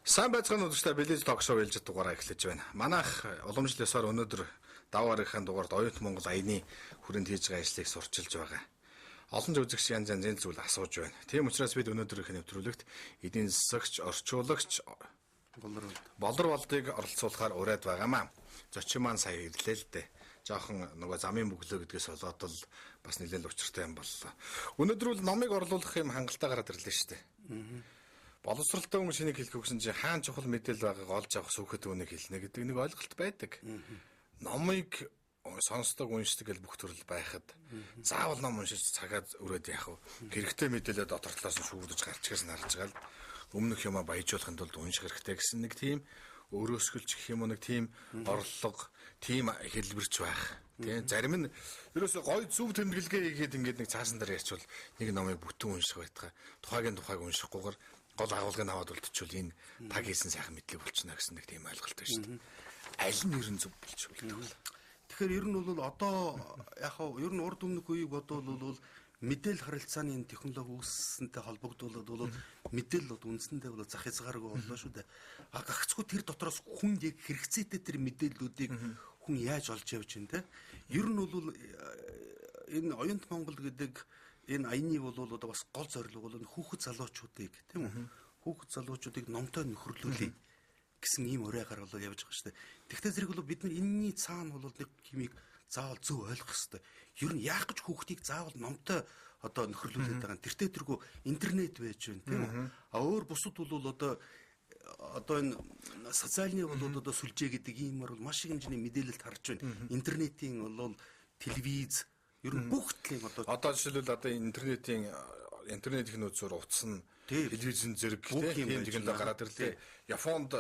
Сайн байцгаана уу үзэгчдээ, Village Talk Show ээлжит дугаараа эхлэж байна. Манайх уламжлал ёсоор өнөөдөр даваа гарагийнхаа дугаард оюут Монгол аяны хүрээнд хийж байгаа ажлыг сурчилж байгаа. Олон үзэгч янз янзын зүйл асууж байна. Тийм учраас бид өнөөдрийнх нэвтрүүлэгт эдийн засагч, орчуулагч Болор Болдыг оролцуулахаар ураад байгаамаа. Зочин маань сая ирлээ л дээ. Жохон нөгөө замын бөглөө гэдгээс болоод л бас нэлээд учиртай юм боллоо. Өнөөдөр бол номыг орлуулах юм хангалттай гараад ирлээ шүү дээ. Боловсралтай хүмүүс энийг хэлэх гэсэн чинь хаан чухал мэдээлэл байгааг олж авах сүүхэд үнийг хэлнэ гэдэг нэг ойлголт байдаг. Номыг сонсдог, уншдаг гэл бүх төрөл байхад заавал ном уншиж цагаа өрөөд яах вэ? Хэрэгтэй мэдээлэл дотор талаас нь шүүрдэж гарч ирсэн харж байгаа л өмнөх юмаа баяжуулахын тулд унших хэрэгтэй гэсэн нэг тийм өрөөсгөлч гэх юм уу, нэг тийм орлого, тийм хэлбэрч байх. Тийм зарим нь ерөөсөө гой зөв тэмдэглэгээ хийгээд ингээд нэг цаасан дээр ярьчвал нэг номыг бүтэн унших байтугай тухайг нь тухайг уншихгүйгээр гол агуулгыг аваад үлдчихвэл энэ таг хийсэн сайхан мэдлэг болчихно гэсэн нэг тийм ойлголт байна шүү дээ. Аль нь ер нь зөв болж үлдэх вэ? Тэгэхээр ер нь бол одоо яг хав ер нь урд өмнөх үеийг бодвол бол мэдээлэл харилцааны энэ технологи үүссэнтэй холбогдуулаад бол мэдээлэл бол үндсэндээ бол зах хязгааргүй боллоо шүү дээ. А гагцгүй тэр дотроос хүн яг хэрэгцээтэй тэр мэдээллүүдийг хүн яаж олж явж байна те. Ер нь бол энэ оюунт Монгол гэдэг энэ аяны бол одоо бас гол зорилго бол хүүхэд залуучуудыг тийм үү? Хүүхэд залуучуудыг номтой нөхөрлүүлье гэсэн ийм уриагаар бол явж байгаа шүү дээ. Тэгвэл зэрэг бол бид нар энэний цаана бол нэг хэмийг заавал зөв ойлгох хэрэгтэй. Ер нь яах гэж хүүхдийг заавал номтой одоо нөхөрлүүлээд байгаа юм. Тэртээ тэргүй интернет байж байна тийм үү? А өөр бусад бол одоо энэ социалны бол одоо сүлжээ гэдэг иймэр бол маш их хэмжээний мэдээлэлд харж байна. Интернетийн бол телевиз ер нь бүх төрлийн одоо жишээлбэл одоо интернетийн интернет их нөөцөөр утас нь телевизэн зэрэг тийм технологи гараад ирлээ. Японд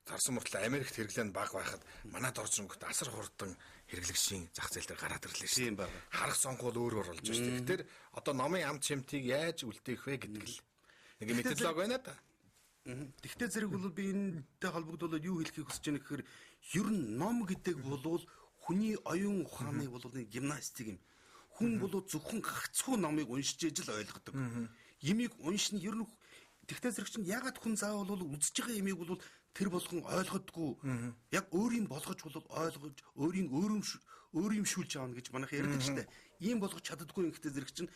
тарсан мөртлөө Америкт хэрэглээ нь бага байхад манад орж ирэнгүүт асар хурдан хэрэглэгчийн зах зээл дээр гараад ирлээ шүү дээ. Харах сонгуул өөр өөр болж шүү дээ. Тэгэхээр одоо номын ам чимтийг яаж үлдээх вэ гэдэг л нэг методологи байна да. Тэгвэл зэрэг бол би энэтэй холбогдуулаад юу хэлэхийг хүсэж байна гэхээр ер нь ном гэдэг бол хүний оюун ухааны бол нэг гимнастик юм. Хүн бол зөвхөн гагцхүү номыг уншиж ижил ойлгодог. Имийг уншин ер нь тэгтэл зэрэг чинь ягаад хүн заавал бол үзэж байгаа имийг бол тэр болгон ойлгодгүй. Яг өөрийн болгож бол ойлгож, өөрийн өөрөмшүүлж аавна гэж манайх ярьдаг штэ. Ийм болгож чаддаггүй юм гэхдээ зэрэг чинь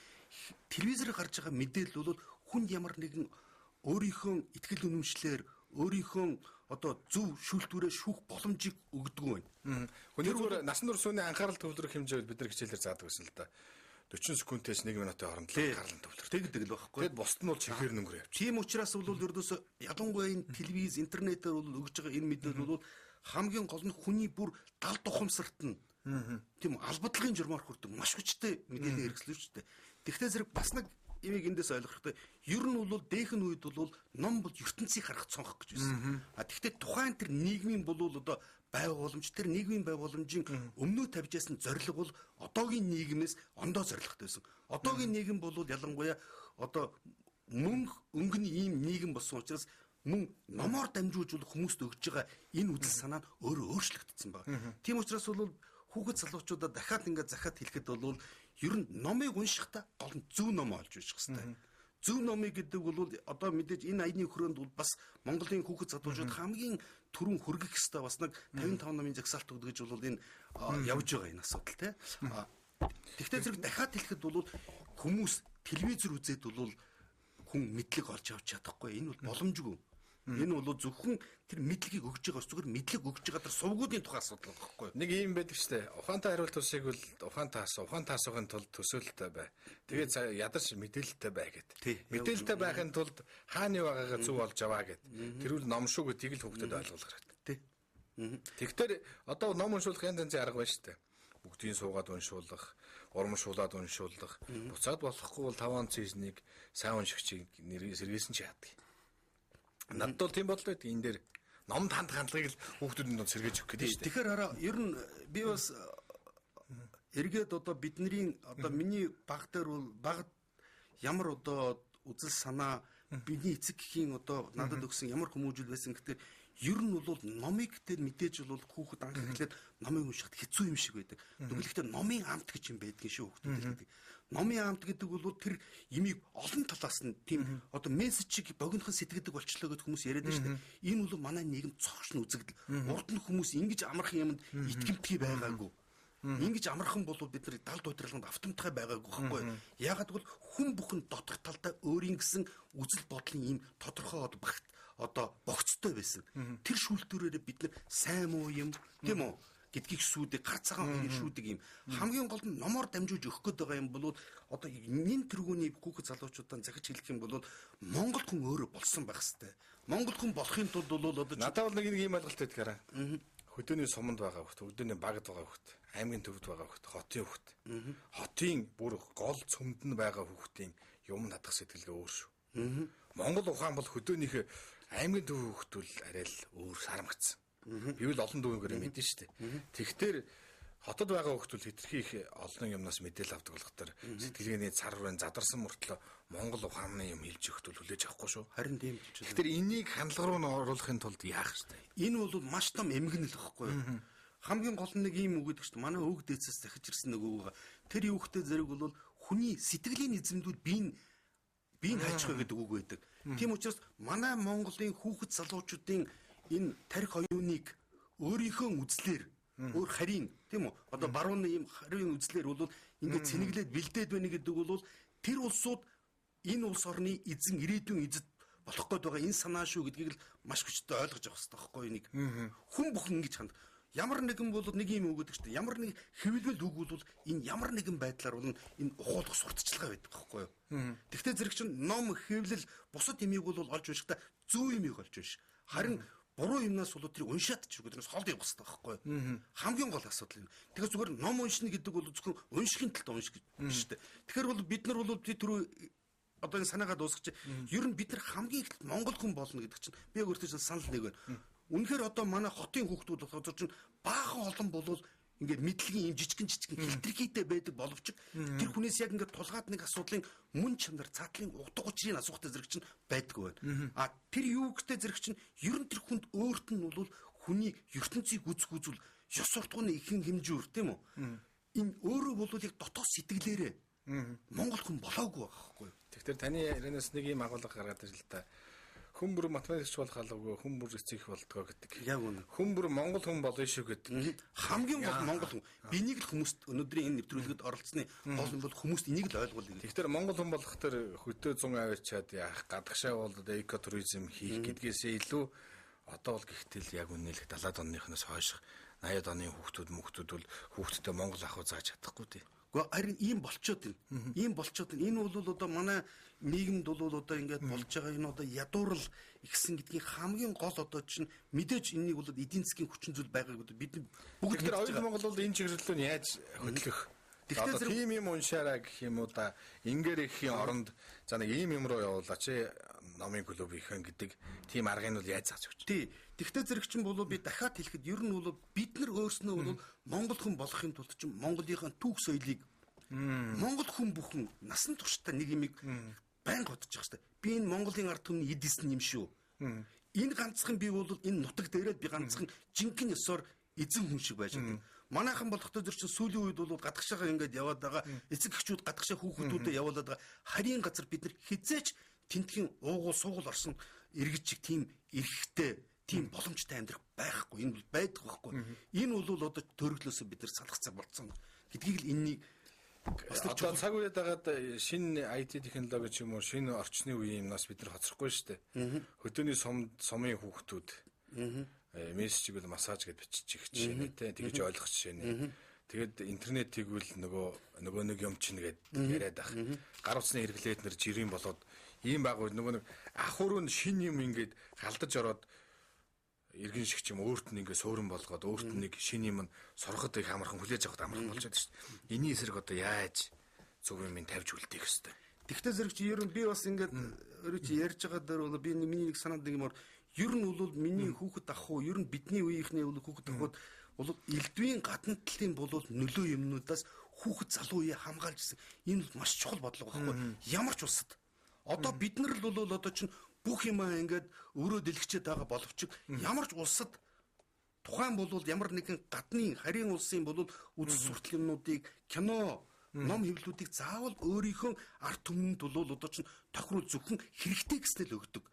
телевизээр гарч байгаа мэдээлэл бол хүн ямар нэгэн өөрийнхөө итгэл үнэмшлэр өөрийнхөө одоо зөв шүүлтүүрээ шүүх боломжийг өгдөг байна. Хүний зүгээр насан турш үний анхаарал төвлөрөх хэмжээ бид нар хичээлээр заадаг байсан л да. 40 секундээс 1 минутын хооронд анхаарал төвлөрдөг. Тэгдэг л байхгүй. Тэгэд бусд нь бол чихээр нөнгөр явчих. Тийм учраас бол ердөөсөө ялангуяа энэ телевиз, интернетээр бол өгж байгаа энэ мэдээлэл бол хамгийн гол нь хүний бүр далд ухамсарт нь тийм албадлагын журмаар хүрдэг маш хүчтэй мэдээлэл хэрэгслэж шүү дээ. Тэгвэл зэрэг бас нэг имийг эндээс ойлгох хэрэгтэй. Ер нь бол дээхэн үед бол ном бол ертөнцийг харах цонх гэж байсан. А тэгвэл тухайн тэр нийгмийн бол одоо байгууламж тэр нийгмийн байгууламжийн өмнөө тавьж ясан зорилго бол одоогийн нийгмээс ондоо зорилготой байсан. Одоогийн нийгэм бол ялангуяа одоо мөнгө өнгөний ийм нийгэм болсон учраас мөн номоор дамжуулж бол хүмүүст өгж байгаа энэ үзэл санаа нь өөрөө өөрчлөгдсөн байна. Тийм учраас бол хүүхэд залуучуудаа дахиад ингээд захиад хэлэхэд бол ер нь номыг уншихдаа гол нь зөв ном олж унших хэрэгтэй. Зөв номыг гэдэг бол одоо мэдээж энэ аяны хөрөөнд бол бас Монголын хүүхэд залуучууд хамгийн түрүүн хөргөх ёстой бас нэг 55 номын жагсаалт өгдөг гэж бол энэ явж байгаа энэ асуудал те. Тэгвэл зэрэг дахиад хэлэхэд бол хүмүүс телевизэр үзээд бол хүн мэдлэг олж авч чадахгүй. Энэ бол боломжгүй. Энэ бол зөвхөн тэр мэдлэгийг өгж байгаа зүгээр мэдлэг өгж байгаа тэр сувгуудын тухай асуудал байхгүй. Нэг юм байдаг штэ. Ухаантай хариулт усыг бол ухаантай асуу. Ухаантай асуухын тулд төсөөлөлттэй бай. Тэгээд ядарч мэдээлэлтэй бай гэд. Мэдээлэлтэй байхын тулд хааны байгаагаа зөв олж аваа гэд. Тэрүүл ном шүү гэдгийг л хүүхдэд ойлгуулах хэрэгтэй. Тэгэхээр одоо ном уншуулах янз янзын арга байна штэ. Бүгдийг суугаад уншуулах, урамшуулад уншуулах. Буцаад болохгүй бол 5 онцны сайн уншигчийг сэргээсэн чи яадаг. Надад бол тийм бодлоо байдаг. Энэ дээр ном танд хандлагыг л хүүхдүүдэнд дунд сэргээж өгөх гэдэг шүү дээ. Тэгэхээр хараа ер нь би бас эргээд одоо бидний одоо миний баг дээр бол баг ямар одоо үзэл санаа бидний эцэг эхийн одоо надад өгсөн ямар хүмүүжил байсан гэхээр ер нь бол номыг тэр мэдээж бол хүүхэд анх эхлээд номыг уншихад хэцүү юм шиг байдаг. Тэгэхдээ номын амт гэж юм байдгийн шүү хүүхдүүд гэдэг. Номын амт гэдэг бол тэр имийг олон талаас нь тийм одоо мессежийг богинохон сэтгэдэг болчлоо гэд хүмүүс яриад байна шүү дээ. Энэ бол манай нийгэм цогш нь үзэгдэл. Урд нь хүмүүс ингэж амархан юмд итгэмтгий байгаагүй. Ингэж амархан бол бид нар далд удирдлаганд автомтгай байгаагүй байхгүй. Яагаад гэвэл хүн бүхэн дотор талдаа өөрийн гэсэн үзэл бодлын ийм тодорхой багт одоо богцтой байсан. Тэр шүүлтүүрээрээ бид нар сайн муу юм тийм үү гэдгийг сүйдэг, гар цагаан хоёрыг шүүдэг юм. Хамгийн гол нь номоор дамжуулж өгөх гээд байгаа юм бол одоо нин тэргүүний хүүхэд залуучуудаа захиж хэлэх юм бол Монгол хүн өөрөө болсон байх хэвээр. Монгол хүн болохын тулд бол одоо надад бол нэг ийм ойлголт байдаг хараа. Хөдөөний суманд байгаа хүүхд, хөдөөний багад байгаа хүүхд, аймгийн төвд байгаа хүүхд, хотын хүүхд. Хотын бүр гол цөмд нь байгаа хүүхдийн юм надах сэтгэлгээ өөр шүү. Монгол ухаан бол хөдөөнийхөө аймгийн төв хүүхд бол арай л өөр сарамгцсан. Би бол олон дүүнгээр мэдэн шүү дээ. Тэгтэр хотод байгаа хүүхд бол хэтэрхий их олон юмнаас мэдээлэл авдаг болохоор сэтгэлгээний цар хүрэн задарсан мөртлөө Монгол ухааны юм хэлж өгөхт бол хүлээж авахгүй шүү. Харин тийм ч. Тэгтэр энийг хандлага руу оруулахын тулд яах вэ? Энэ бол маш том эмгэнэл гэхгүй юу? Хамгийн гол нь нэг ийм үг гэдэг чинь манай өвөг дээдсээс захиж ирсэн нэг үг. Тэр юухтэй зэрэг бол хүний сэтгэлийн эзэмдүүд биеийн хайчих гэдэг үг байдаг. Тийм учраас манай Монголын хүүхэд залуучуудын энэ тарих оюуныг өөрийнхөө үзлээр өөр харийн тийм үү одоо барууны ийм харийн үзлээр бол ингээд цэнэглээд бэлдээд байна гэдэг бол тэр улсууд энэ улс орны эзэн ирээдүйн эзэд болох гээд байгаа энэ санаа шүү гэдгийг л маш хүчтэй ойлгож авах хэрэгтэй байхгүй юу нэг хүн бүхэн ингэж ханд ямар нэгэн бол нэг юм үг гэдэг чинь ямар нэг хэвлэл үг бол энэ ямар нэгэн байдлаар бол энэ ухуулах сурталчилгаа байдаг байхгүй юу. Тэгвэл зэрэг чинь ном хэвлэл бусад юмыг бол олж уншихдаа зөв юмыг олж унш. Харин буруу юмнаас бол тэр уншаад ч үгүй тэрнээс холд явах хэрэгтэй байхгүй юу. Хамгийн гол асуудал юм. Тэгэхээр зүгээр ном уншина гэдэг бол зөвхөн уншихын тулд унших гэж биш үү. Тэгэхээр бол бид нар бол түрүү одоо энэ санаагаа дуусгах чинь ер нь бид нар хамгийн их монгол хүн болно гэдэг чинь би яг өөртөө санал нэг байна. Үнэхээр одоо манай хотын хүүхдүүд болохоор чинь баахан олон болвол ингээд мэдлэгийн юм жижигэн хилтрхийтэй байдаг боловч тэр хүнээс яг ингээд тулгаад нэг асуудлын мөн чанар цаатлын утга учирыг асуухтай зэрэг чинь байдгүй байна. А тэр юу гэдэг зэрэг чинь ер нь тэр хүнд өөрт нь бол хүний ертөнцийг үзэх үзвэл ёс суртахууны ихэнх хэмжүүр тийм үү? Энэ өөрөө бол яг дотоод сэтгэлээрээ Монгол хүн болоогүй байгаа байхгүй юу? Тэгэхээр таны ярианаас нэг юм агуулга гаргаад ирэл та. Хүн бүр математикч болох албагүй, хүн бүр эцэг их болдгоо гэдэг. Яг үнэ. Хүн бүр монгол хүн болно шүү гэдэг. Хамгийн гол монгол хүн. Би нэг л хүмүүст өнөөдрийн энэ нэвтрүүлгэд оролцсны гол нь бол хүмүүст энийг л ойлгуулъя. Тэгэхээр монгол хүн болох тэр хөдөө зун аваачаад яах, гадагшаа бол экотуризм хийх гэдгээсээ илүү одоо бол гэхдээ л яг үнэлэх 70-аад оныхноос хойш 80-аад оны хүүхдүүд мөхтүүд бол хүүхдтэй монгол ах уу зааж чадахгүй тий. Гэхдээ харин ийм болчоод байна. Ийм болчоод байна. Энэ бол одоо манай нийгэмд бол одоо ингээд болж байгаа энэ одоо ядуурл ихсэн гэдгийн хамгийн гол одоо чинь мэдээж энэнийг бол эдийн засгийн хүчин зүйл байгааг бид бүгд тэр оюун Монгол бол энэ чиглэл рүү яаж хөдлөх? Тэгэхээр тийм юм уншаараа гэх юм уу да ингээр ихийн оронд за нэг ийм юм руу явуулаа чи номын клуб ихэн гэдэг тийм аргыг нь бол яаж зааж өгч. Тий. Тэгвэл зэрэг чинь бол би дахиад хэлэхэд ер нь бол бид нар өөрснөө бол монгол хүн болохын тулд чинь Монголынхаа түүх соёлыг Монгол хүн бүхэн насан туршдаа нэг юмыг байнга бодож явах хэрэгтэй. Би энэ Монголын ард түмний эд эсн юм шүү. Энэ ганцхан би бол энэ нутаг дээрээ би ганцхан жинхэнэ ёсоор эзэн хүн шиг байж байгаа. Манайхан болохтой зэр чинь сүүлийн үед бол гадагшаага ингээд яваад байгаа эцэг эхчүүд гадагшаа хүүхдүүдэд явуулаад байгаа харийн газар бид нар хизээч тентхийн уугуул суугуул орсон иргэд чиг тийм эрхтэй тийм боломжтой амьдрах байхгүй. Энэ бол байдаг байхгүй. Энэ бол одоо төрөглөөсөө бид нар салах цаг болцсон гэдгийг л энэнийг бас одоо цаг үед дагаад шинэ IT технологи ч юм уу шинэ орчны үеийн юмнаас бид нар хоцрохгүй шүү дээ. Хөдөөний сумын хүүхдүүд мессежийг бол массаж гэж биччих жишээ нэ тэ тэгж ойлгох жишээ нэ. Тэгээд интернетийг үл нөгөө нэг юм чинь гээд яриад ах. Гар утасны хэрэглээд нэр жирийн болоод ийм баг нөгөө нэг ах уруу нь шин юм ингээд халдаж ороод иргэн шиг ч юм өөрт нь ингээд суурин болгоод өөрт нь нэг шин юм сурахад их амархан хүлээж авахд амархан болчиход шүү дээ. Энийн эсрэг одоо яаж зөв юм тавьж үлдээх хэвээр. Тэгвэл зэрэг чи ер нь би бас ингээд өөрөө чи ярьж байгаа дээр бол би миний нэг санаад нэг юмар ер нь бол миний хүүхэд ах уу ер нь бидний үеийнхний бол хүүхэд ахуйд бол элдвийн гадна талын бол нөлөө юмнуудаас хүүхэд залуу үеэ хамгаалж ирсэн. Энэ бол маш чухал бодлого байхгүй ямар ч улсад. Одоо бид нар л бол одоо чинь бүх юмаа ингээд өрөө дэлгчээд байгаа боловч ямар ч улсад Тухайн бол ямар нэгэн гадны харийн улсын бол үзэл суртал юмнуудыг кино, ном хэвлэлүүдийг заавал өөрийнхөө ард түмэнд бол одоо чинь тохирол зөвхөн хэрэгтэй гэснээр л өгдөг.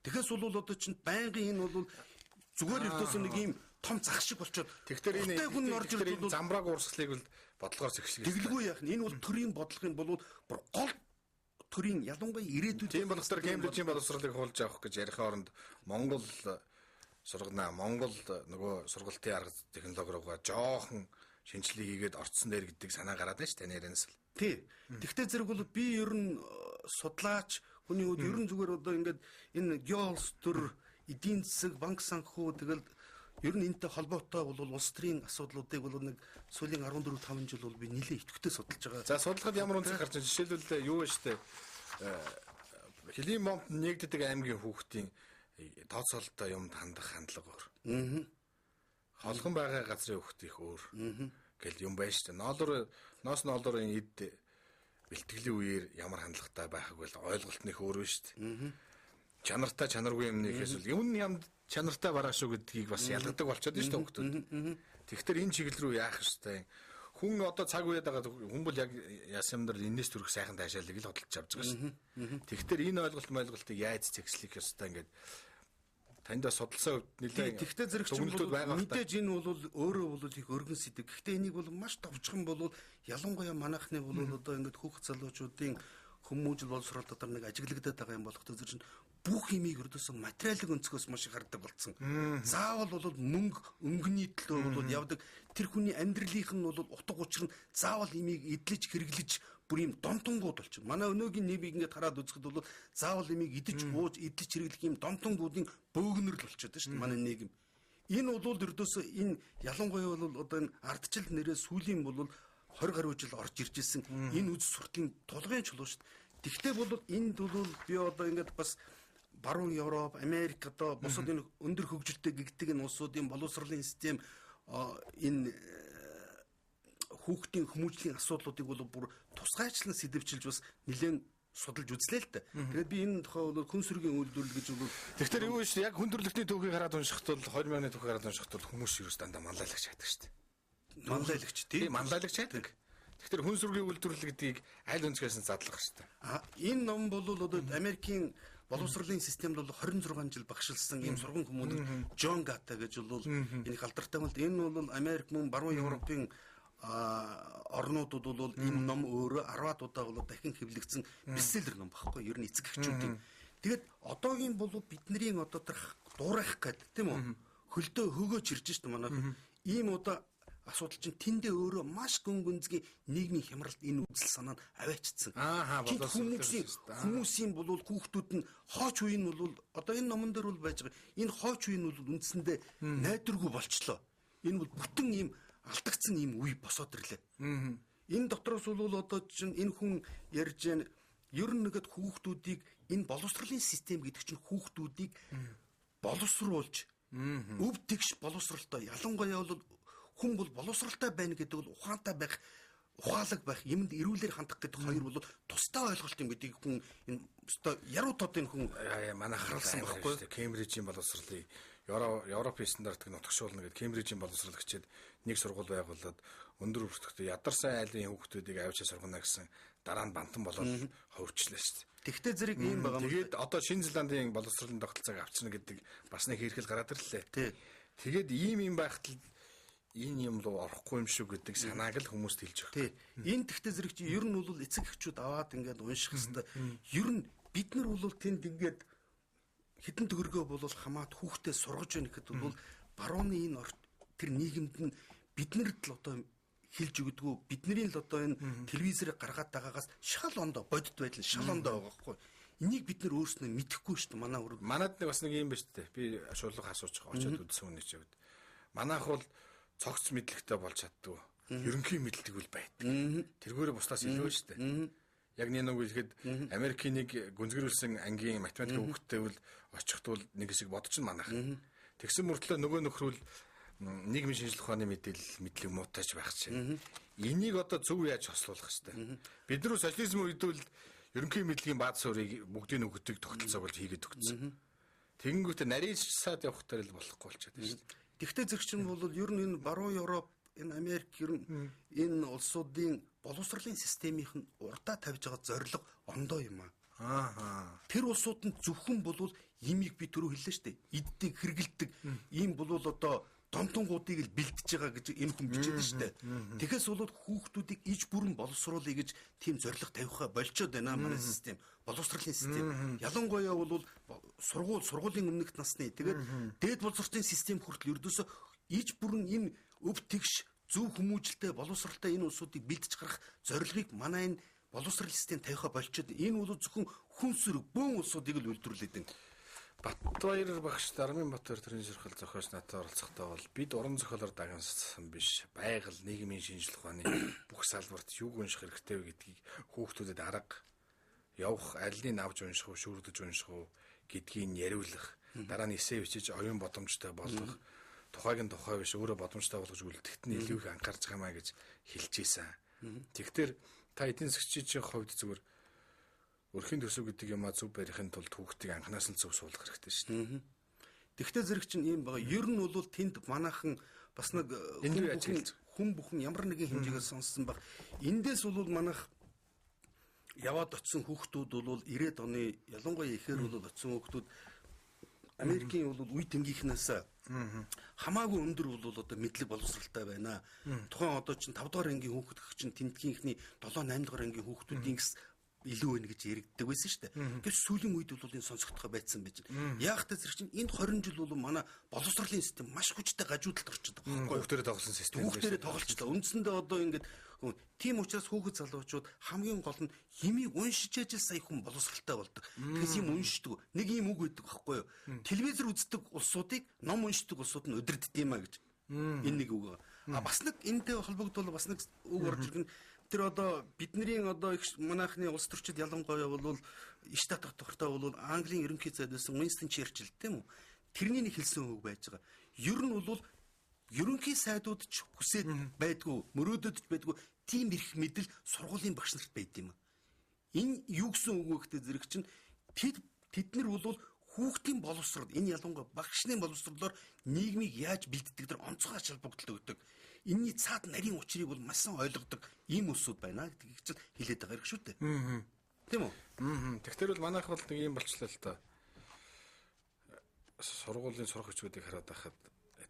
Тэгэхээс бол одоо чинь байнгын энэ бол зүгээр ердөөсөө нэг ийм том зах шиг болчоод тэгэхээр энэ хүн орж ирж бол замбрааг урсгалыг бол бодлогоор зэгшлэх. Тэгэлгүй яах нь энэ бол төрийн бодлогын бол бүр гол төрийн ялангуяа ирээдүйд тийм болохоор Кембрижийн боловсролыг хуулж авах гэж ярихын оронд Монгол сургана. Монгол нөгөө сургалтын арга технологи руугаа жоохон шинжилгээ хийгээд орцсон дээр гэдэг санаа гараад байна ш таны ярианаас л. Тий. Тэгвэл зэрэг бол би ер нь судлаач хүний хувьд ер нь зүгээр одоо ингээд энэ геолс төр эдийн засаг, банк санхүү тэгэл ер нь энэтэй холбоотой бол улс төрийн асуудлуудыг бол нэг сүүлийн 14 5 жил бол би нэлээд идэвхтэй судалж байгаа. За судлахад ямар үнцэг гарч байна? Жишээлбэл юу вэ штэ? Хөлийн бомб нэгддэг аймгийн хүүхдийн тооцоололтой юмд хандах хандлага өөр. Аа. Холгон байгаа газрын хүүхд их өөр. Гэл юм байна штэ. Ноолоор ноос ноолоорын эд бэлтгэлийн үеэр ямар хандлагатай байхыг бол ойлголт нь их өөр байна штэ. Чанартай чанаргүй юм нэхээс бол юм ямд чанартай бараа шүү гэдгийг бас ялгадаг болчиход байна шүү дээ хүүхдүүд. Тэгэхээр энэ чиглэл рүү яах ёстой. Хүн одоо цаг үед байгаа хүн бол яг яс юмдар энэс төрөх сайхан таашаалыг л хөдөлж авч байгаа шүү. Тэгэхээр энэ ойлголт ойлголтыг яаж зэгслэх ёстой ингээд танд бас судалсан хувьд нэлээд тэгтээ зэрэг ч байгаа. Мэдээж энэ бол өөрөө бол их өргөн сэдэв. Гэхдээ энийг бол маш товчхон бол ялангуяа манайхны бол одоо ингээд хүүхд залуучуудын хүмүүжил боловсрол дотор нэг ажиглагдаад байгаа юм болох тэр чинь бүх имийг өрдөөсөн материалын өнцгөөс маш их хардаг болсон. Заавал бол мөнгө өнгөний төлөө бол явдаг. Тэр хүний амьдралынх нь бол утга учир нь заавал имийг эдлэж хэрэглэж бүр юм донтонгууд болчих. Манай өнөөгийн нийгмийг ингээд хараад үзэхэд бол заавал имийг идэж ууж эдлэж хэрэглэх юм донтонгуудын бөөгнөрл болчиход байна шүү дээ манай нийгэм. Энэ бол өрдөөсөө энэ ялангуяа бол одоо энэ ардчил нэрээ сүүлийн бол 20 гаруй жил орж ирж исэн энэ үз суртлын тулгын чулуу шүү дээ. Тэгвэл бол энд бол би одоо ингээд бас баруун Европ, Америк одоо бусад энэ өндөр хөгжилтэй гэгдэг энэ улсуудын боловсролын систем энэ хүүхдийн хүмүүжлийн асуудлуудыг бол бүр тусгайчлан сэдвчилж бас нэлээд судалж үзлээ л дээ. Тэгээд би энэ тухай бол хүн сүргийн үйлдвэрлэл гэж бол тэгэхээр юу вэ? Яг хүн төрөлхтний түүхийг хараад уншихад бол 20 мянганы түүхийг хараад уншихад бол хүмүүс ерөөс дандаа манлайлагч байдаг шүү дээ. Манлайлагч тийм манлайлагч байдаг. Тэгэхээр хүн сүргийн үйлдвэрлэл гэдгийг аль өнцгөөс нь задлах хэрэгтэй. А энэ ном бол одоо Америкийн боловсролын системд бол 26 жил багшилсан ийм сурган хүмүүн Джон Гата гэж бол энэ их алдартай юм л. Энэ бол Америк мөн баруун Европын орнуудад бол энэ ном өөрөө 10-аад удаа бол дахин хэвлэгдсэн бестселлер ном багхгүй ер нь эцэг эхчүүдийн. Тэгээд одоогийн бол бидний одоо тэр дуурайх гээд тийм үү хөлдөө хөөгөөч ирж шít манай ийм одоо асуудал чинь тэндээ өөрөө маш гүн гүнзгий нийгмийн хямралт энэ үзэл санаа нь аваачсан. Хүмүүсийн бол хүүхдүүд нь хооч үе нь бол одоо энэ номон дээр бол байж байгаа. Энэ хооч үе нь бол үндсэндээ найдваргүй болчлоо. Энэ бол бүтэн ийм алдагдсан ийм үе босоод ирлээ. Энэ дотроос бол одоо чинь энэ хүн ярьж байна. Ер нь нэгэд хүүхдүүдийг энэ боловсролын систем гэдэг чинь хүүхдүүдийг боловсруулж өв тэгш боловсролтой ялангуяа бол хүн бол боловсралтай байна гэдэг бол ухаантай байх, ухаалаг байх, юмд эрүүлэр хандах гэдэг хоёр бол тусдаа ойлголт юм гэдгийг хүн энэ өстой яруу тод энэ хүн манай харуулсан байхгүй. Кембрижийн боловсролыг Европын стандартыг нутагшуулна гэдэг Кембрижийн боловсрол хичээл нэг сургууль байгуулад өндөр өртөгтэй ядарсан айлын хүүхдүүдийг авчиж сургана гэсэн дараа нь бантан болоод ховчлаа шүү дээ. Тэгтээ зэрэг ийм байгаа юм. Тэгээд одоо Шинэ Зеландын боловсролын тогтолцоог авчирна гэдэг бас нэг хэрхэл гараад ирлээ. Тэгээд ийм юм байхад л энэ юм руу орохгүй юм шиг гэдэг санааг л хүмүүст хэлж өгөх. Тий. Энэ тэгтээ зэрэг чи ер нь бол эцэг эхчүүд аваад ингээд унших хэвээр. Ер нь бид нар бол тэнд ингээд хитэн төгрөгөө бол хамаат хүүхдээ сургаж байна гэхэд бол барууны энэ тэр нийгэмд нь биднэрд л одоо хэлж өгдөгөө бидний л одоо энэ телевизээр гаргаад байгаагаас шал ондоо бодит байдал шал ондоо байгаа байхгүй. Энийг бид нар өөрснөө мэдэхгүй шүү дээ. Манай өөр манад нэг бас нэг юм байна шүү дээ. Би шуулга асуучих очиод үзсэн хүний ч хувьд. Манайх бол цогц мэдлэгтэй болж чаддгүй. Ерөнхий мэдлэг үл байдаг. Тэргээрээ бусдаас илүү шүү дээ. Яг нэг нэг хэлэхэд Америкийн нэг гүнзгийрүүлсэн ангийн математик хүүхдтэй бол очихд бол нэг хэсэг бодож нь манайх. Тэгсэн мөртлөө нөгөө нөхрөл нийгмийн шинжилгээ ухааны мэдээлэл мэдлэг муутайч байх чинь. Энийг одоо зөв яаж хослуулах хэвтэй. Бид нар социализм үед бол ерөнхий мэдлэгийн бааз суурийг бүгдийг өгдөг тогтолцоог бол хийгээд өгсөн. Тэгэнгүүтээ нарийсаад явах төр л болохгүй болчиход байна шүү дээ. Тэгвэл зэрэг чинь бол ер нь энэ баруун Европ, энэ Америк ер нь энэ улсуудын боловсролын системийнх нь урдаа тавьж байгаа зорилго ондоо юм аа. Аа. Тэр улсууд нь зөвхөн болвол имийг би түрүү хэллээ шүү дээ. Иддэг, хэргэлдэг ийм болвол одоо донтонгуудыг л бэлдэж байгаа гэж энэ хүн бичээд шүү дээ. Тэгэхээс болоод хүүхдүүдийг иж бүрэн боловсруулъя гэж тийм зорилго тавихаа болчоод байна манай систем. Боловсролын систем. Ялангуяа бол сургуулийн өмнөх насны тэгээд дээд боловсролын систем хүртэл ердөөсөө иж бүрэн энэ өв тэгш зөв хүмүүжлтэй боловсралтай энэ улсуудыг бэлдэж гарах зорилгыг манай энэ боловсрол систем тавихаа болчоод энэ бол зөвхөн хүн сөрөг бөөн улсуудыг л үйлдвэрлэдэг. байна. Батбаяр багш Дармын Батбаяр төрийн ширхэл зохиолч надад оролцохдоо бол бид уран зохиолоор дагнасан биш. Байгаль, нийгмийн шинжлэх ухааны бүх салбарт юг унших хэрэгтэй вэ гэдгийг хүүхдүүдэд арга явах, алийг авч унших уу, шүүрдэж унших уу гэдгийг яриулах, дараа нь эсээ бичиж оюун бодомжтой болгох, тухайг нь тухай биш өөрөө бодомжтой болгож үлдэхэд нь илүү их анхаарч байгаа маа гэж хэлж ийсэн. Тэгэхээр та эдийн засгчийн хувьд зүгээр өрхийн төсөв гэдэг юмаа зөв барихын тулд хүүхдийг анханаас нь зөв суулгах хэрэгтэй шүү дээ. Тэгвэл зэрэг чинь ийм байгаа. Ер нь бол тэнд манайхан бас нэг хүн бүхэн ямар нэгэн хэмжээгээр сонссон баг. Эндээс бол манайх яваад очисон хүүхдүүд бол 90-ад оны ялангуяа ихээр бол очисон хүүхдүүд Америкийн бол үе тэнгийнхнээс хамаагүй өндөр бол одоо мэдлэг боловсралтай байна. Тухайн одоо чинь 5 дугаар ангийн хүүхэд гэх чинь тентгийнхний 7 8 дугаар ангийн хүүхдүүдийн гэс илүү байна гэж яригддаг байсан шүү дээ. Гэвч сүүлийн үед бол энэ сонсогдохоо байцсан байж байна. Яг тэ зэрэг чинь энд 20 жил бол манай боловсролын систем маш хүчтэй гажуудалд орчод байгаа байхгүй юу? Хүүхдэрээ тоглосон систем. Хүүхдэрээ тоглолцлоо. Үндсэндээ одоо ингээд тийм учраас хүүхэд залуучууд хамгийн гол нь химийг уншиж ажил сая хүн боловсралтай болдог. Тэгэхээр юм уншдаг. Нэг юм үг байдаг байхгүй юу? Телевизэр үздэг улсуудыг ном уншдаг улсууд нь удирддаг юм а гэж. Энэ нэг үг. А бас нэг энэтэй холбогдвол бас нэг үг орж ирэх нь тэр одоо бидний одоо их манайхны улс төрчид ялангуяа бол иш татах тухайтай бол Английн ерөнхий сайд байсан Уинстон Черчилль тийм үү? Тэрний нэг хэлсэн үг байж байгаа. Ер нь бол ерөнхий сайдууд ч хүсээд байдгүй, мөрөөдөд ч байдгүй тийм эрх мэдэл сургуулийн багш нарт байд юм. Энэ юу гэсэн үг вэ гэдэг зэрэг чинь тэд нар бол хүүхдийн боловсрол энэ ялангуяа багшны боловсрлоор нийгмийг яаж бэлддэг тэр онцгой ач холбогдол өгдөг. Энийний цаад нарийн учрыг бол маш сайн ойлгодог ийм улсууд байна гэдгийг чинь хэлээд байгаа хэрэг шүү дээ. Тийм үү? Тэгэхээр бол манайх бол нэг ийм болчлоо л та. Сургуулийн сурах хүчүүдийг хараад байхад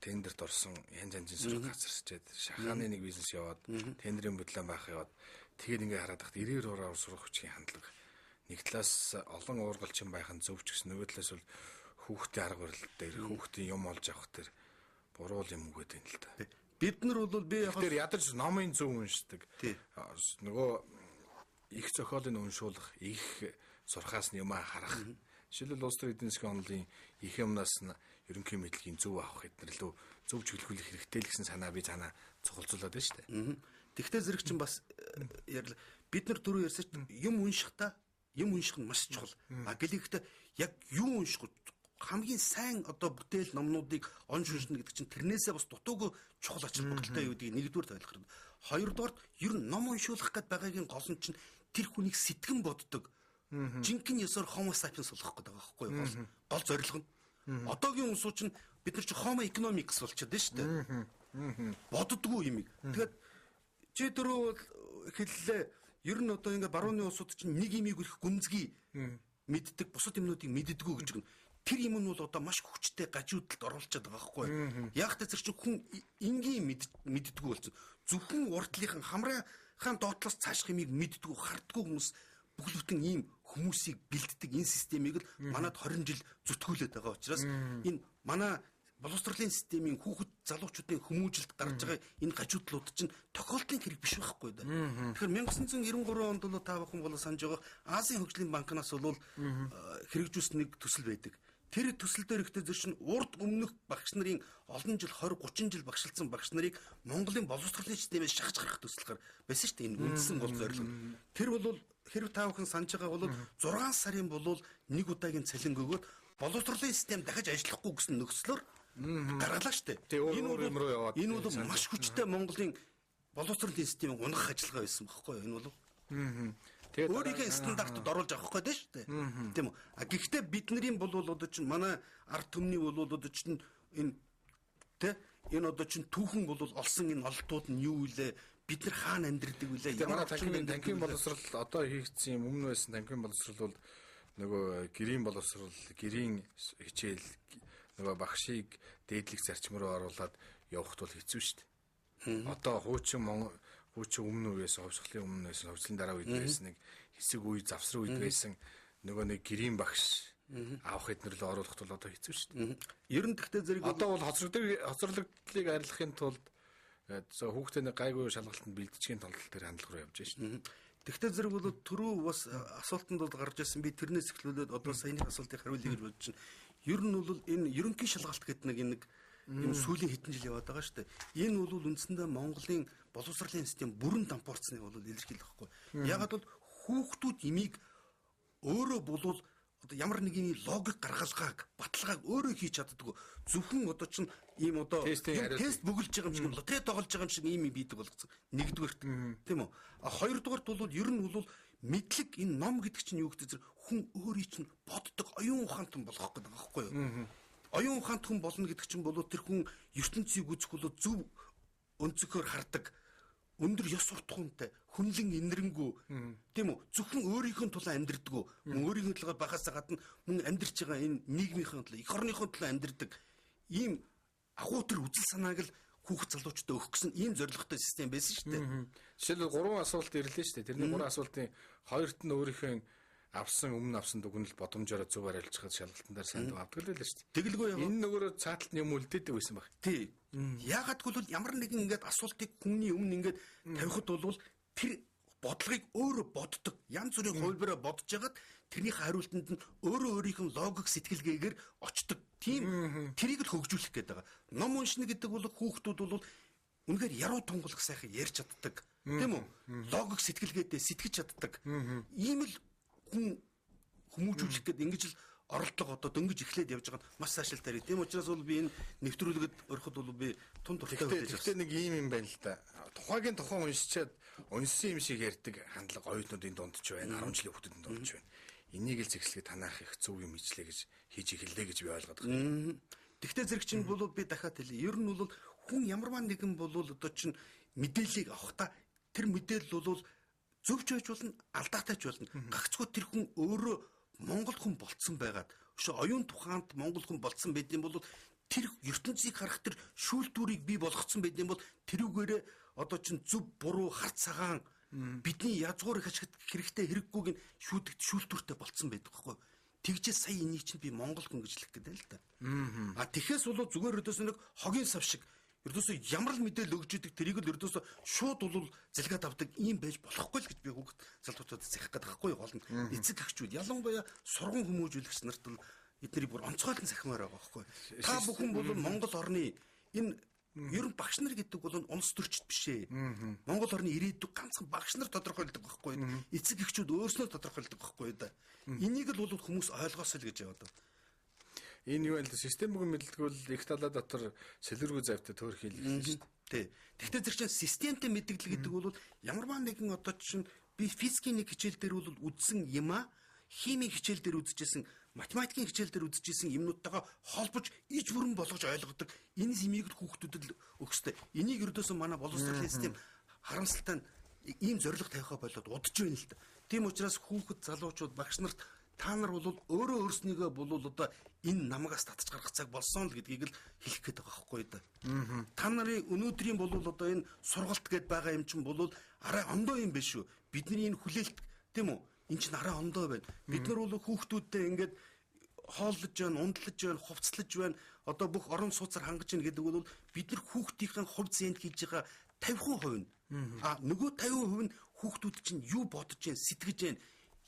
тендерт орсон янз янзын сурах газар чээд шахааны нэг бизнес яваад тендерийн бодлон байх яваад тэгээд ингээ хараад байхад 90-ээр ураар сурах хүчийн хандлага нэг талаас олон уургалчин байх нь зөв ч гэсэн нөгөө талаас бол хүүхдийн арга барил дээр хүүхдийн юм олж авах дээр буруу юм өгöd байна л да. Бид нар бол би яг тэр ядарч номын зөв уншдаг. Нөгөө их зохиолыг уншуулах, их сурхаас нь юмаа харах. Жишээлбэл улс төрийн эдийн засгийн онолын их юмнаас нь ерөнхий мэдлэгийн зөв авах эднэр лөө зөв чиглүүлэх хэрэгтэй л гэсэн санаа би цаанаа цугалзуулаад байна шүү дээ. Тэгвэл зэрэг чинь бас ярьла. Бид нар түрүү ярьсан чинь юм уншихдаа юм унших нь маш чухал. А гэлээхдээ яг юу унших хамгийн сайн одоо бүтээл номнуудыг онж уншина гэдэг чинь тэрнээсээ бас дутуугүй чухал ач холбогдолтой юу гэдгийг нэгдүгээр ойлгох хэрэгтэй. Хоёрдугаарт ер нь ном уншуулах гээд байгаагийн гол нь чинь тэр хүнийг сэтгэн боддог. Жинхэнэ ёсоор homo sapiens болгох гэдэг байгаа байхгүй юу? Гол зорилго нь. Одоогийн улсууд чинь бид нар чинь homo economics болчиход байна шүү дээ. Боддгоо юмыг. Тэгэхээр чи түрүү хэллээ. Ер нь одоо ингээ барууны улсууд чинь нэг юмыг их гүнзгий мэддэг, бусад юмнуудыг мэддэггүй гэж байна. Тэр юм нь бол одоо маш хүчтэй гажуудалд оруулчихад байгаа байхгүй юу? Яг тэ тэр чинь хүн энгийн мэддэггүй болсон. Зөвхөн урдлынхан хамрынхаа доотлоос цаашх юмыг мэддэггүй, харддаггүй хүмүүс бүхэл бүтэн ийм хүмүүсийг бэлддэг энэ системийг л манад 20 жил зүтгүүлээд байгаа учраас энэ манай боловсролын системийн хүүхэд залуучуудын хүмүүжилт гарч байгаа энэ гажуудлууд чинь тохиолдлын хэрэг биш байхгүй да. Тэгэхээр 1993 онд бол та бүхэн бол санаж байгаа Азийн хөгжлийн банкнаас бол хэрэгжүүлсэн нэг төсөл байдаг. Тэр төсөл дээр ихтэй зэрэг чинь урд өмнөх багш нарын олон жил 20 30 жил багшилсан багш нарыг Монголын боловсролын системээс шахаж гаргах төсөл байсан шүү дээ. Энэ үндсэн гол зорилго. Тэр бол хэрв та бүхэн санаж байгаа бол 6 сарын бол нэг удаагийн цалин өгөөд боловсролын систем дахиж ажиллахгүй гэсэн нөхцлөөр гаргалаа шүү дээ. Энэ бол энэ бол маш хүчтэй Монголын боловсролын системийг унгах ажиллагаа байсан байхгүй юу? Энэ бол Тэгээд өөрийнхөө стандартад оруулж авах гээд шүү дээ. Тийм үү? А гэхдээ бидний бол одоо чинь манай ард түмний бол одоо чинь энэ Тэ энэ одоо чинь түүхэн бол олсон энэ ололтууд нь юу вэ? Бид нар хаана амьдардаг вүлээ? Ямар танхимын боловсрал одоо хийгдсэн юм өмнө байсан танхимын боловсрал бол нөгөө гэрийн боловсрал, гэрийн хичээл нөгөө багшийг дээдлэх зарчим руу оруулаад явахт бол хэцүү шүү дээ. Одоо хуучин өмнө үеэс хувьсгалын өмнө байсан, хувьслын дараа үед байсан нэг хэсэг үе завсрын үед байсан нөгөө нэг гэрийн багш авах эднэр л оруулахт бол одоо хэцүү шүү дээ. Ер нь тэгтээ зэрэг одоо бол хоцроглогдлыг арилгахын тулд хүүхдээ нэг гайгүй шалгалтанд бэлтгэхийн тулд тэр хандлага руу явж байна шүү дээ. Тэгтээ зэрэг бол түрүү бас асуултанд бол гарч ирсэн. Би тэрнээс эхлүүлээд одоо саяны асуултыг хариулъя гэж бодож байна. Ер нь бол энэ ерөнхий шалгалт гэдэг нэг юм сүүлийн хэдэн жил яваад байгаа шүү дээ. Энэ бол үндсэндээ Монголын боловсролын систем бүрэн дампуурцныг бол илэрхийлэх байхгүй. Ягаад бол хүүхдүүд имийг өөрөө болвол одоо ямар нэгэн логик гаргалгааг, баталгааг өөрөө хийж чаддаггүй. Зөвхөн одоо чинь ийм одоо тест бөглөж байгаа юм шиг, лотерей тоглож байгаа юм шиг ийм юм бийдэг болгоцсон. Нэгдүгээрт тийм үү? А хоёрдугаарт бол ер нь бол мэдлэг энэ ном гэдэг чинь юу гэдэг зэрэг хүн өөрийн чинь боддог оюун ухаантай болгох гэдэг байгаа байхгүй юу? Оюун ухаантай хүн болно гэдэг чинь бол тэр хүн ертөнцийг үзэх бол зөв өнцгөөр хардаг, өндөр ёс суртахуунтай, хүнлэн инэрэнгүү, тийм үү? Зөвхөн өөрийнхөө төлөө амьдрдаггүй, мөн өөрийнхөө төлөө байхаас гадна мөн амьдарч байгаа энэ нийгмийнхээ төлөө, эх орныхоо төлөө амьдардаг ийм агуу төр үзэл санааг л хүүхд залуучдад өгөх гэсэн ийм зорилготой систем байсан шүү дээ. Жишээлбэл 3 асуулт ирлээ шүү дээ. Тэрний 3 асуултын хоёрт нь өөрийнхөө авсан өмнө авсан дүгнэлт бодомжоороо зөв хариулчихад шалгалтан дээр сайн авдаг л байлаа шүү дээ. Тэгэлгүй яа. Энэ нөгөөрөө цааталт нь юм үлдээдэг байсан баг. Тий. Яагаад гэвэл ямар нэгэн ингээд асуултыг хүмүүний өмнө ингээд тавихад бол тэр бодлогыг өөрөө боддог. Янз бүрийн хувилбараа бодож хагаад тэрнийхээ хариултанд нь өөрөө өөрийнх нь логик сэтгэлгээгээр очдог. Тийм тэрийг л хөгжүүлэх гээд байгаа. Ном уншина гэдэг бол хүүхдүүд бол үнэхээр яруу тунгалах сайхан ярьж чаддаг. Тийм үү? Логик сэтгэлгээтэй сэтгэж чаддаг. Ийм л хүн хүмүүжүүлэх гээд ингэж л оролдлого одоо дөнгөж эхлээд явж байгаа нь маш сайшаалтай. Тийм учраас бол би энэ нэвтрүүлгэд ороход бол би тун дуртай байж байна. Гэхдээ нэг ийм юм байна л да. Тухайгийн тухайн уншичаад уншсан юм шиг ярьдаг хандлага оюутнуудын дунд ч байна, 10 жилийн хүүхдүүдийн дунд ч байна. Энийг л зэгслэгээ танаах их зөв юм хийжлээ гэж хийж эхэллээ гэж би ойлгоод байна. Тэгтээ зэрэг чинь бол би дахиад хэлье. Ер нь бол хүн ямарваа нэгэн бол одоо чинь мэдээллийг авахдаа тэр мэдээлэл бол зөвч байж болно, алдаатай ч болно. Гагцхүү тэр хүн өөрөө монгол хүн болцсон байгаад, өшөө оюун тухаанд монгол хүн болцсон байдсан бол тэр ертөнцийг харах тэр шүүлтүүрийг бий болгоцсон байдсан бол тэрүүгээрээ одоо чинь зөв буруу хар цагаан бидний язгуур их ашигт хэрэгтэй хэрэггүйг нь шүүдэг шүүлтүүртэй болцсон байдаг байхгүй. Тэгжээ сая энийг чинь би монгол хүн гэж хэлэх гэдэг л да. А тэгэхээс бол зүгээр өрдөөс нэг хогийн сав шиг ердөөсөө ямар л мэдээлэл өгч идэг тэрийг л ердөөсөө шууд бол зэлгээд авдаг ийм байж болохгүй л гэж би хүүхд залуучуудад захих гэдэг байхгүй гол нь эцэг эхчүүд ялангуяа сурган хүмүүжүүлэгч нарт бол эднийг бүр онцгойлон захимаар байгаа байхгүй. Та бүхэн бол Монгол орны энэ ер нь багш нар гэдэг бол улс төрчд биш ээ. Монгол орны ирээдүйг ганцхан багш нар тодорхойлдог байхгүй. Эцэг эхчүүд өөрснөө тодорхойлдог байхгүй да. Энийг л бол хүмүүс ойлгоосой л гэж яваад байна. Энэ юу вэ? Систем бүгэн мэдлэгвэл их талаа дотор сэлэргүй завтай төөрөх хэлсэн шүү дээ. Тий. Тэгтээ тэр чинь системтэй мэдгэл гэдэг бол ямарваа нэгэн одоо чинь би физикийн нэг хичээл дээр бол үзсэн юм а химийн хичээл дээр үзчихсэн, математикийн хичээл дээр үзчихсэн юмнуудтайгаа холбож иж бүрэн болгож ойлгодог энэ юмыг л хүүхдүүдэд өгөх ёстой. Энийг ердөөсөө манай боловсролын систем харамсалтай нь ийм зорилго тавихаа болоод удаж байна л да. Тийм учраас хүүхэд залуучууд багш нарт та нар бол өөрөө өөрснийгөө бол одоо энэ намгаас татж гаргах цаг болсон л гэдгийг л хэлэх гээд байгаа байхгүй да. Та нарын өнөөдрийн бол одоо энэ сургалт гээд байгаа юм чинь бол арай ондоо юм биш үү? Бидний энэ хүлээлт тийм үү? Энэ чинь арай ондоо байна. Бид нар бол хүүхдүүдтэй ингээд хооллож байна, ундлаж байна, хувцлаж байна. Одоо бүх орон сууцаар хангаж байна гэдэг бол бид нар хүүхдийнхээ хувь зээнд хийж байгаа 50% нь. А нөгөө 50% нь хүүхдүүд чинь юу бодож байна, сэтгэж байна,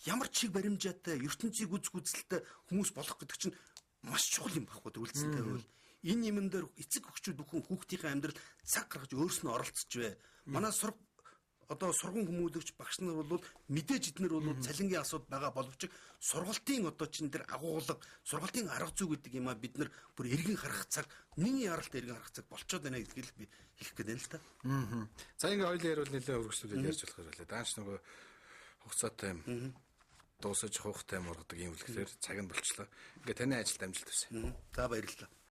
ямар чиг баримжаатай ертөнцийг үзэх үзэлтэй хүмүүс болох гэдэг чинь маш чухал юм баггүй үлдсэнтэй бол энэ юмн дээр эцэг өхчүүд бүхэн хүүхдийнхээ амьдрал цаг гаргаж өөрснөө оролцож бай. Манай одоо сурган хүмүүлэгч багш нар бол мэдээж эднэр бол цалингийн асуудал байгаа боловч сургалтын одоо чин тэр агуулга, сургалтын арга зүй гэдэг юм а бид нар бүр эргэн харах цаг, миний яралт эргэн харах цаг болчоод байна гэдгийг л би хэлэх гээд байна л та. За ингээ хоёулаа яриул нэлээд өргөжлүүлээд ярьж болохоор байлаа. Даанч нөгөө хугацаатай юм дуусаж хуухтай мургадаг юм үлгэхээр цаг нь болчлоо. Ингээ таны ажилд амжилт хүсье. За баярлалаа.